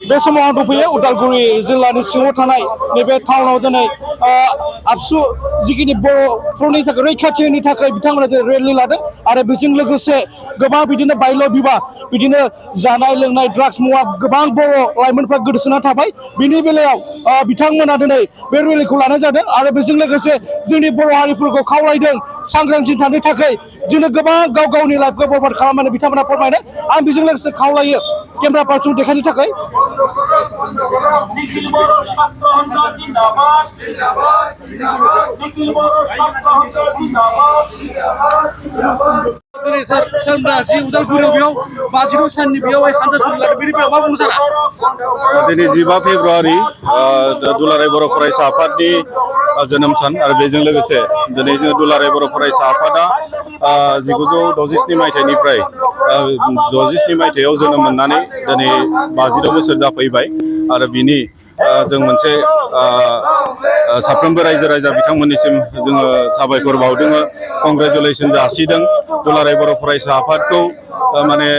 बे समाव आं दंफैयो उदालगुरि जिल्लानि सिङाव थानाय नैबे टाउनाव दिनै आबसु जिखिनि बर'फोरनि थाखाय रैखाथि होनो थाखाय बिथांमोना रेलि लादों आरो बेजों लोगोसे गोबां बिदिनो बायल' बिबाह बिदिनो जानाय लोंनाय ड्राग्स मुवा गोबां बर' लाइमोनफ्रा गोदोसोना थाबाय बिनि बेलायाव बिथांमोना दिनै बे रेलिखौ लानाय जादों आरो बेजों लोगोसे जोंनि बर' हारिफोरखौ खावलायदों सांग्रांथि थानो थाखाय जोंनो गोबां गाव गावनि लाइफखौ बरबाद खालामनानै बिथांमोना फोरमायदों आं बेजों लोगोसे खावलायो केमेरा पार्सन देखायनो थाखाय दिनै सारमोना जि उदालगुरियाव बेयाव 52 साननि बेयावहाय हानजा सोलिलांदों बेनि बेलायाव मा बुंनो सारा दिनै 15 फेब्रुवारि दुलाराय बर' फरायसा आफादनि जोनोम सान आरो बेजों लोगोसे दिनै जों दुलाराय बर' फरायसा आफादा 1967 मायथाइनिफ्राय 67 मायथाइयाव जोनोम मोननानै दिनै 52 बोसोर जाफैबाय आरो बिनि जों मोनसे साफ्रोमबो रायजो राजा बिथांमोननिसिम जोङो साबायखर बावदों कंग्रेचुलेसन जासिदों दुलाराय बर' फरायसा आफादखौ माने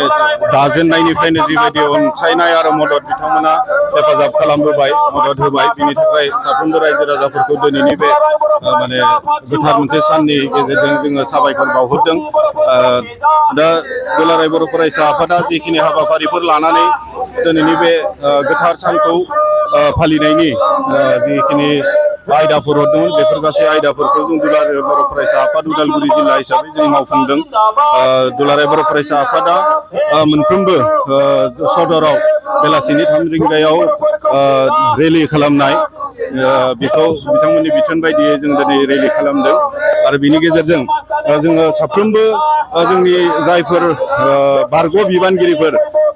दाजेननायनिफ्रायनो जिबायदि अनसायनाय आरो मदद बिथांमोना हेफाजाब खालामबोबाय मदद होबाय बिनि थाखाय साफ्रोमबो रायजो राजाफोरखौ दिनैनि बे माने गोथार मोनसे साननि गेजेरजों जोङो साबायखर बावहरदों दा दुलाराय बर' फरायसा आफादा जिखिनि हाबाफारिफोर लानानै दिनैनि बे गोथार सानखौ फालिनायनि जिखिनि आयदाफोर हरदोंमोन बेफोर गासै आयदाफोरखौ जों दुलाराय बर' फरायसा आफाद उदालगुरि जिल्ला हिसाबै जों मावफुंदों दुलाराय बर' फरायसा आफादा मोनफ्रोमबो सदराव बेलासिनि 3 रिंगायाव रेलि खालामनाय बेखौ बिथांमोननि बिथोन बायदियै जों दिनै रेलि खालामदों आरो बिनि गेजेरजों जोङो साफ्रोमबो जोंनि जायफोर बारग' बिबानगिरिफोर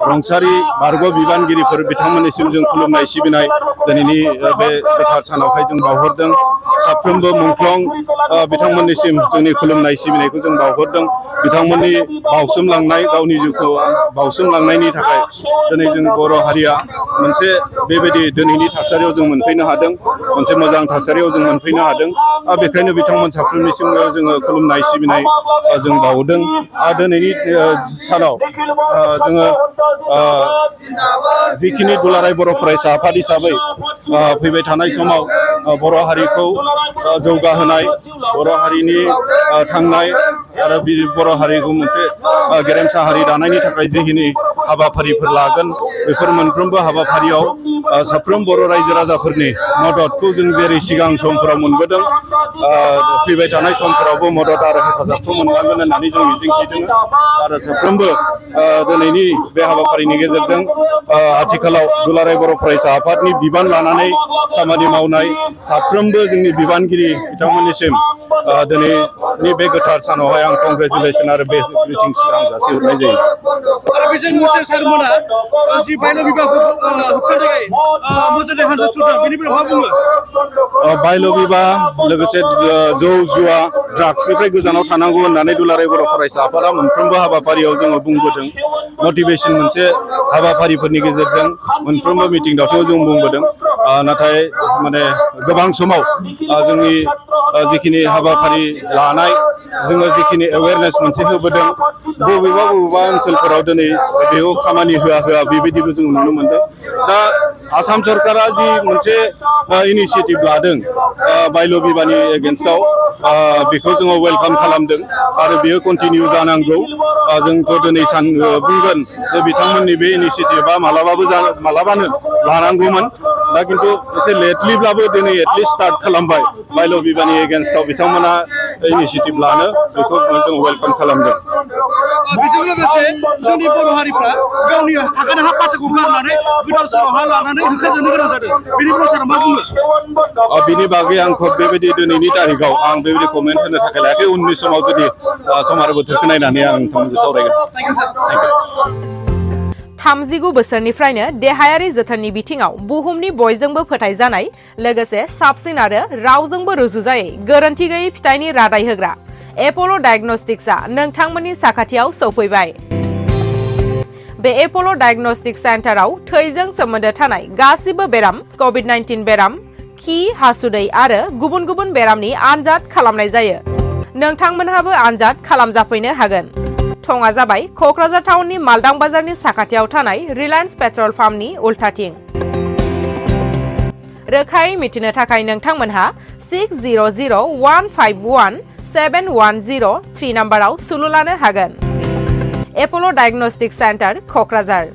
रुंसारि बारग' बिबानगिरिफोर बिथांमोननिसिम जों खुलुमनाय सिबिनाय दिनैनि बे गोथार सानावहाय जों बावहरदों साफ्रोमबो मुंख्लं बिथांमोननिसिम जोंनि खुलुमनाय सिबिनायखौ जों बावहरदों बिथांमोननि बावसोमलांनाय गावनि जिउखौ बावसोमलांनायनि थाखाय दिनै जों बर' हारिया मोनसे बेबायदि दिनैनि थासारियाव जों मोनफैनो हादों मोनसे मोजां थासारियाव जों मोनफैनो हादों बेखायनो बिथांमोन साफ्रोमनिसिमबो जोङो खुलुमनाय सिबिनाय जों बावदों आरो दिनैनि सानाव जोङो जिखिनि दुलाराय बर' फरायसा आफाद हिसाबै फैबाय थानाय समाव बर' हारिखौ जौगाहोनाय बर' हारिनि थांनाय आरो बर' हारिखौ मोनसे गेरेमसा हारि दानायनि थाखाय जिखिनि हाबाफारिफोर लागोन बेफोर मोनफ्रोमबो हाबाफारियाव साफ्रोम बर' रायजो राजाफोरनि मददखौ जों जेरै सिगां समफोराव मोनबोदों फैबाय थानाय समफोरावबो मदद आरो हेफाजाबखौ मोनलांगोन होननानै जों मिजिंथिदों आरो साफ्रोमबो दिनैनि बे हाबाफारिनि गेजेरजों आथिखालाव दुलाराय बर' फरायसा आफादनि बिबान लानानै खामानि मावनाय साफ्रोमबो जोंनि बिबानगिरि बिथांमोननिसिम दिनैनि बे गोथार सानावहाय आं कंग्रेचुलेसन आरो बे ग्रिटिंस आं जासिहरनाय जायो आरो बेजों लोगोसे सारमोना जि बायल' बिबाहखौ होबथानो थाखाय मोजाङै हानजा सुरदों बेनि बेलायाव मा बुङो बायल' बिबाह लोगोसे जौ जुवा ड्राग्सनिफ्राय गोजानाव थानांगौ होननानै दुलाराय बर' फरायसा आफादा मोनफ्रोमबो हाबाफारियाव जोङो बुंबोदों मटिभेसन मोनसे हाबाफारिफोरनि गेजेरजों मोनफ्रोमबो मिटिं दावथिङाव जों बुंबोदों नाथाय माने गोबां समाव जोंनि जिखिनि हाबाफारि लानाय जोङो जिखिनि एवेयारनेस मोनसे होबोदों बबेबा ओनसोलफोराव दिनै बेयाव खामानि होआ बेबायदिबो जों नुनो मोनदों दा आसाम सरकारा जि मोनसे इनिसियेटिभ लादों बायल' बिबाहनि एगेन्स्टआव बेखौ जोङो वेलकाम खालामदों आरो बेयो कन्टिनिउ जानांगौ जोंथ' दिनै बुंगोन जे बिथांमोननि बे इनिसियेटिभआ मालाबानो लानांगौमोन दा खिन्थु एसे लेटलिब्लाबो दिनै एटलिस्ट स्टार्ट खालामबाय बायल' बिबाहनि एगेन्स्टआव बिथांमोना इनिसियेटिभ लानो बेखौ जों वेलकाम खालामदों बेजों लोगोसे जोंनि बर' हारिफ्रा गावनि थाखानाय हा पाट्टाखौ गारनानै गोदाव सोराव हा लानानै होखारजानो गोनां जादों बेनि बेलायाव सारा मा बुङो बिनि बागै आं दिनैनि तारिखाव आं बेबायदि कमेन्ट होनो थाखाय लायाखै उननि समाव जुदि सम आरो बोथोरखौ नायनानै आं नोंथांमोनजों सावरायगोन 39 बोसोरनिफ्रायनो देहायारि जोथोननि बिथिङाव बुहुमनि बयजोंबो फोथायजानाय लोगोसे साबसिन आरो रावजोंबो रुजुजायै गोरोन्थि गैयै फिथाइनि रादाय होग्रा एपल' डायग्नोस्टिक्सआ नोंथांमोननि साखाथियाव सौफैबाय बे एपल' डायग्नोस्टिक सेन्टाराव थैजों सोमोन्दो थानाय गासिबो बेराम कोविड-19 बेराम खि हासुदै आरो गुबुन गुबुन बेरामनि आनजाद खालामनाय जायो नोंथांमोनहाबो आनजाद खालामजाफैनो हागोन थङा जाबाय क'क्राझार टाउननि मालदां बाजारनि साखाथियाव थानाय रिलायन्स पेट्रल पाम्पनि उल्थाथिं। रोखायै मिथिनो थाखाय नोंथांमोनहा 6001517103 नाम्बाराव सुलु लानो हागोन। Apple' diagnostic centre Kokrajhar.